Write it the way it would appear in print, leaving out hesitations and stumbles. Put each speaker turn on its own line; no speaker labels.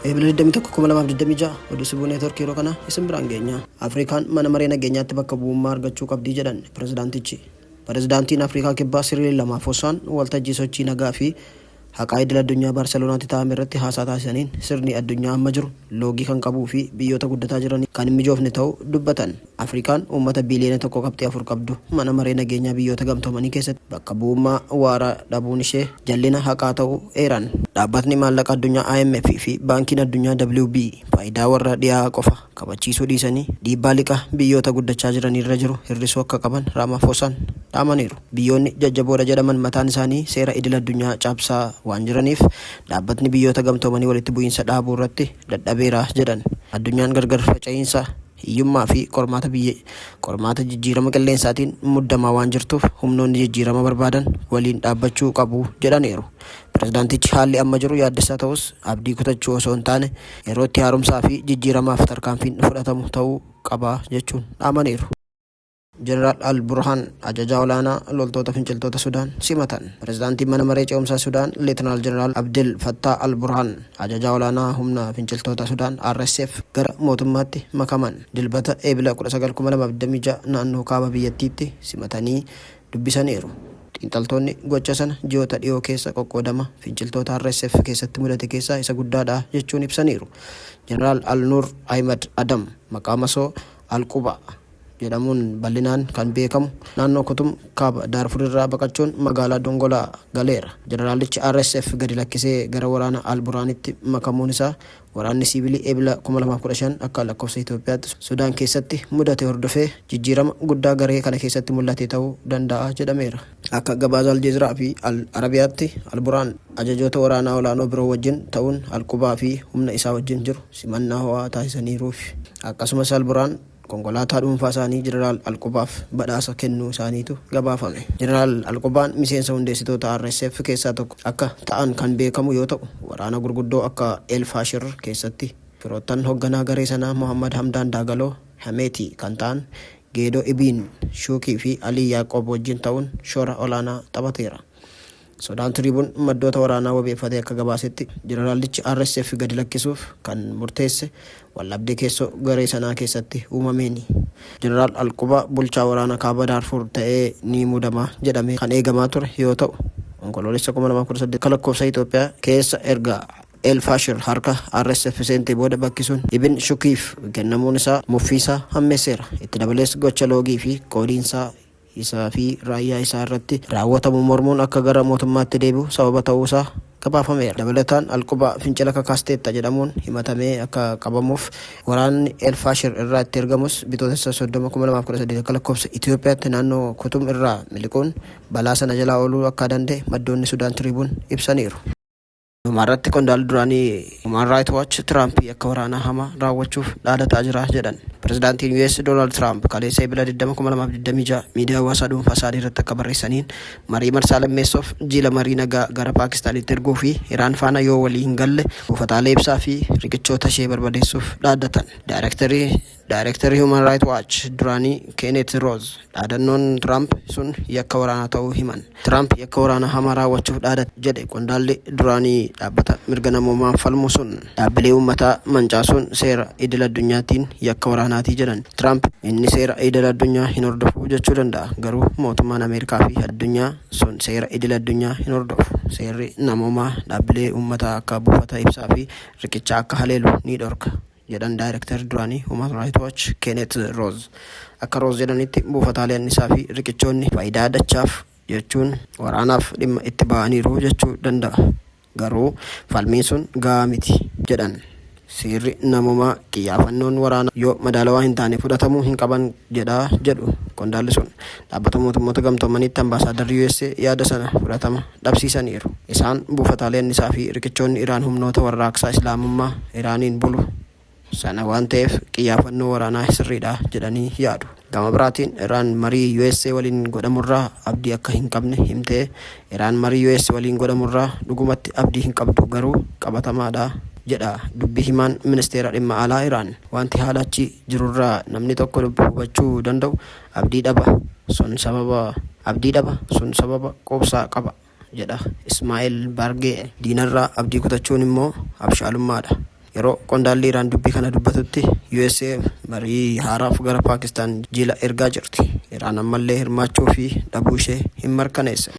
Eebila 21, 2026 oduu Sibuu Neetwork yeroo kana isin biraan geenya. Afrikaan mana maree nageenyaatti bakka bu'ummaa argachuu qabdii jedhan pirezidaantichi. Pirezidaantiin Afrikaa Kibbaa Siriil Lamaafosaan waltajjii sochii nagaa fi haqaa idil addunyaa Baarselonaatti taa'ame irratti haasaa taasisaniin sirni addunyaa amma jiru loogii kan qabuu fi biyyoota guddataa jiranii kan hin mijoofne ta'uu dubbatan. Afrikaan uummata biiliyoona 1.4 qabdu mana maree nageenyaa biyyoota gamtoomanii keessatti bakka bu'ummaa waaraa dhabuun ishee jallina haqaa ta'uu eeran. Dhaabbatni Maallaqa Addunyaa IMF fi Baankiin Addunyaa WB faayidaa warra dhiyaa qofa kabachiisuu dhiisanii dhiibbaa liqa biyyoota guddachaa jiraniirra jiru hir'isuu akka qaban Raamaafoosaan dhaamaniiru. Biyyoonni jajjaboodha jedhaman mataan isaanii seera idil addunyaa cabsaa waan jiraniif dhaabbatni biyyoota gamtoomanii walitti bu'iinsa dhaabuu irratti dadhabeera jedhan. Addunyaan gargar faca'iinsa hiyyummaa fi qormaata biyya qormaata jijjiirama qilleensaatiin muddamaa waan jirtuuf humnoonni jijjiirama barbaadan waliin dhaabbachuu qabu jedhaniiru. Pirezidaantichi haalli amma jiru yaaddessaa ta'us abdii kutachuu osoo hin taane yeroo itti haaromsaa fi jijjiiramaaf tarkaanfiin fudhatamu ta'uu qaba jechuun dhaamaniiru. Jeneraal Al Burhaan ajajaa olaanaa loltoota finciltoota Sudaan simatan. Pirezidaantiin Mana Maree Ce'umsaa Sudaan Leetanaal Jeneraal Abdel Fattah Al Burhaan ajajaa olaanaa humna finciltoota Sudaan RSF gara mootummaatti makaman Dilbata Eebila 19, 2026 naannoo kaaba biyyattiitti simatanii dubbisaniiru. Xiinxaltoonni gocha sana ji'oota dhiyoo keessa qoqqoodama finciltoota RSF keessatti mudate keessaa isa guddaadha jechuun ibsaniiru. Jeneraal Al Nur Ahimad Adam maqaa masoo Al Quba jedhamuun bal'inaan kan beekamu naannoo Kutum kaaba Daarfur irraa baqachuun magaalaa Dongolaa galeera. Jeneraalichi RSF gadi lakkisee gara waraana Al Buraanitti makamuun isaa waraanni siivilii Ebla 2015 akka lakkoofsa Itoophiyaatti Sudaan keessatti mudate hordofee jijjiirama guddaa garee kana keessatti mul'ate ta'uu danda'a jedhameera. Akka gabaasa Al Jazeera fi Al Arabiyaatti, Al Burhaan ajajoota waraanaa olaanoo biroo wajjin ta'uun Al Qubaa fi humna isaa wajjin jiru simannaa ho'aa taasisaniiruuf. Akkasumas Al Burhaan konkolaataa dhuunfaa isaanii Jeneraal Al Qubaaf badhaasa kennuu isaaniitu gabaafame. Jeneraal Al Qubaan miseensa hundeessitoota RSF keessaa tokko akka ta'an kan beekamu yoo ta'u, waraana gurguddoo akka El Faashir keessatti firoottan hogganaa garee sanaa Mohaammad Hamdaan Daagaloo, Hameeti, kan ta'an Geedoo Ibiin Shuukii fi Alii Yaaqoob wajjin ta'uun shoora olaanaa taphateera. Sudaan Tiriibuun maddoota waraanaa wabeeffatee akka gabaasetti, jeneraalichi RSF gadi lakkisuuf kan murteesse waldhabdee keessoo garee sanaa keessatti uumameeni. Jeneraal Al-Qubaa bulchaa waraana Kaaba Daarfuur ta'ee ni muudama jedhamee kan eegamaa ture yoo ta'u, Onkoloolessa 2018 akka lakkoofsa Itoophiyaa keessa erga El Faashir harka RSF seentee booda bakki sun Ibn Shukiif kennamuun isaa muffiisaa hammeesseera. Itti dabalees gocha loogii fi qoodiinsaa isaa fi raayyaa isaa irratti raawwatamu mormuun akka gara mootummaatti deebi'u sababa ta'uusaa gabaafameera. Dabalataan Al-Qubaa fincila kakaasteetta jedhamuun himatamee akka qabamuuf waraanni El Faashir irraa itti ergamus Bitootessa 30, 2018 akka lakkoofsa Itoophiyaatti naannoo Kutum irraa miliquun balaa sana jalaa ooluu akka danda'e maddoonni Sudaan Tiriibuun ibsaniiru. Dhumarratti qondaalli duraanii Human Rights Watch Tiraamp yakka waraanaa hamaa raawwachuuf dhaadataa jira jedhan. Pirezidaantiin US Doonaald Tiraamp kaleessa Ebila 20, 2026 miidiyaa hawaasaa dhuunfaa isaanii irratti akka barreessaniin marii marsaa lammeessoof jila marii nagaa gara Paakistaanitti erguu fi Iraan faana yoo walii hin galle buufataalee ibsaa fi riqichoota ishee barbadeessuuf dhaadatan. Daayirektarii Daayirektarri Human Rights Watch duraanii Keenet Rooz dhaadannoon Tiraamp sun yakka waraanaa ta'uu himan. Tiraamp yakka waraanaa hamaa raawwachuuf dhaadate jedhe qondaalli duraanii dhaabbata mirga namoomaa falmu sun. Dhaabbilee uummataa mancaasuun seera idil addunyaatiin yakka waraanaati jedhan. Tiraamp inni seera idil addunyaa hin hordofu jechuu danda'a, garuu mootummaan Ameerikaa fi addunyaa sun seera idil addunyaa hin hordofu. Seerri namoomaa dhaabbilee uummataa akka buufata ibsaa fi riqichaa akka haleelu ni dhorka, jedhan daayirektarri duraanii Human Rights Watch Keenet Rooz. Akka Rooz jedhanitti buufataalee annisaa fi riqichoonni faayidaa dachaaf jechuun waraanaaf dhimma itti ba'aniiru jechuu danda'a. Garuu falmiin sun ga'aa miti jedhan. Seerri namoomaa qiyyaafannoon waraanaa yoo madaalawaa hin taane fudhatamuu hin qaban jedha jedhu qondaalli sun. Dhaabbata Mootummoota Gamtoomaniitti ambaasaaddarri USA yaada sana fudhatama dhabsiisaniiru. Isaan buufataalee annisaa fi riqichoonni Iraan humnoota warraaqsaa Islaamummaa Iraaniin bulu sana waan ta'eef qiyyaafannoo waraanaa sirriidha jedhanii yaadu. Gama biraatiin Iraan marii USA waliin godhamurraa abdii akka hin qabne himtee, Iraan marii US waliin godhamurraa dhugumatti abdii hin qabdu garuu qabatamaadha jedha dubbi himaan ministeera dhimma alaa Iraan. Wanti haala achi jirurraa namni tokko hubachuu danda'u abdii dhaba sun sababa abdii dhaba sun sababa quubsaa qaba jedha Ismaa'eel Baargee. Diinarraa abdii kutachuun immoo abshaalummaadha. Yeroo qondaalli Iraan dubbii kana dubbatutti USA marii haaraaf gara Paakistaan jila ergaa jirti. Iraan ammallee hirmaachuu fi dhabuu ishee hin mirkaneessine.